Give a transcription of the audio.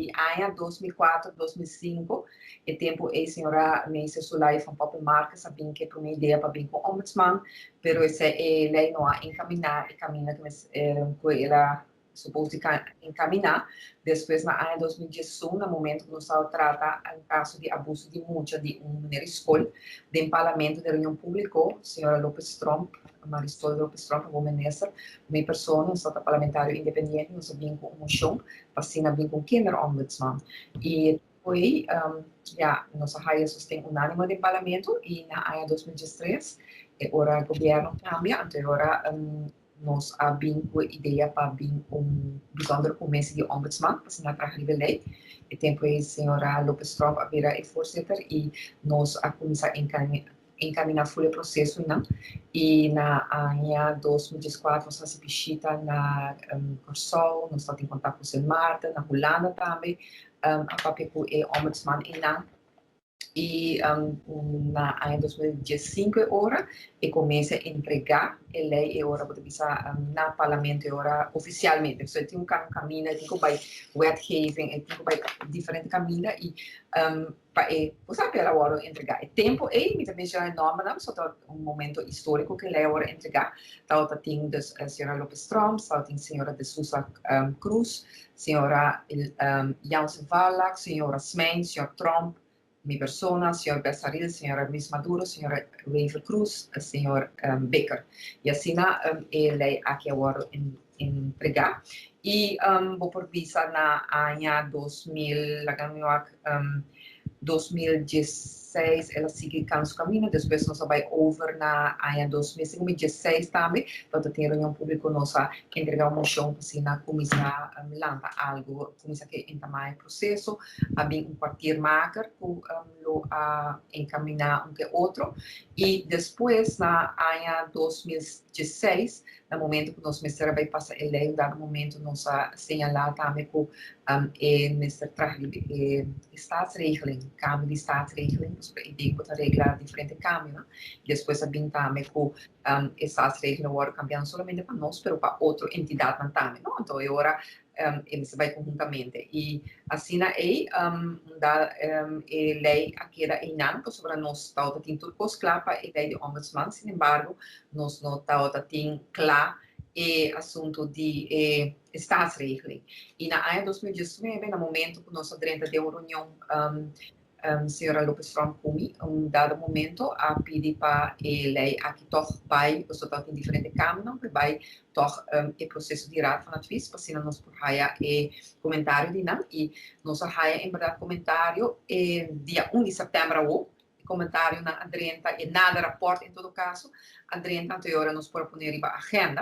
Di aña 2004, 2005, e tempo e señora Meester Sulay van Poppel Marcus a bin cu e idea pa bin cu ombudsman, pero esey ley no a encamina e caminda cu el a suposto encamina. Despues, na aña 2011, na momento cu nos tabata trata un caso di abuso di mucha di un meneer scol, den parlamento, di reunion publico, señora Lopez Tromp, Marisol Lopez Tromp, como minister, mi persona, nos parlamentario independiente, nos a bin cu un mocion pa asina bin cu kinderombudsman. Y foi, ja, nos a haya sosten unanime den parlamento y na aña 2013, e ora gobierno cambia, anto ora nos a bin cu idea pa bin un bijzondere commissie di ombudsman, pa asina traha ley. E tempo e señora Lopez Tromp a bira e voorzitter y nos a cuminsa encamina full e proceso, no? Y na aña 2014 nos a haci bishita na Corsou, nos tabata den contacto cu Sint Maarten, na Hulanda tambe, a papia cu e ombudsman einan. Y na aña 2015 ora e cuminsa entrega e ley e ora por bisa na parlamento e ora oficialmente. So tin un caminda, tin cu bay wetgeving, tin cu bay diferente caminda y pa e, bo sabi, el a wordo entrega. E tempo ey, mi tambe menciona nomber, no, so un momento historico cu e ley a wordo entrega. Tabata tin dus señora Lopez Tromp, tin señora de Sousa Cruz, señora Jansen Varlack, señora Smein, señor Tromp, mi persona, señor Besaril, señora Luis Maduro, señora Wever Cruz, señor Bikker. Y asina e ley aki a wordo entrega. Y bo por bisa na aña 2000, laga mi 2016 el a sigui su caminda, despues nos a bay over na aña 2016 tambe, anto tin reunion publico, nos a entrega un mocion pa asina cuminsa lanta algo, cuminsa cu entama e proceso, a bin un kwartiermaker cu lo a encamina un cu otro, y despues na aña 2016, na momento cu nos mester bay pasa e ley, na momento nos a señala tambe cu e mester traha e staatsregeling, cambio di staatsregeling, dus e idea cu regla diferente cambio, no? Despues a bin tambe cu e staatsregeling a wordo cambia no solamente pa nos, pero pa otro entidad tambe, no? Anto, awor e bay conhuntamente. Y asina e da e ley a keda einan, pasobra nos tabata tin tur cos cla pa e ley di ombudsman, sin embargo, nos no tabata tin cla e asunto di staatsregeling. Y na aña 2019, na momento cu nos a drenta den un reunion, señora Lopez Tromp cu mi, un dado momento a pidi pa e ley aki toch bay, of tin diferente caminda, bay toch e proceso di Raad van Advies, pa asina nos por haya e comentario di nan, y nos a haya en berdad comentario e dia 1 di september awo, comentario nan a drenta e nader rapport en todo caso, a drenta, anto ora nos por pone riba agenda.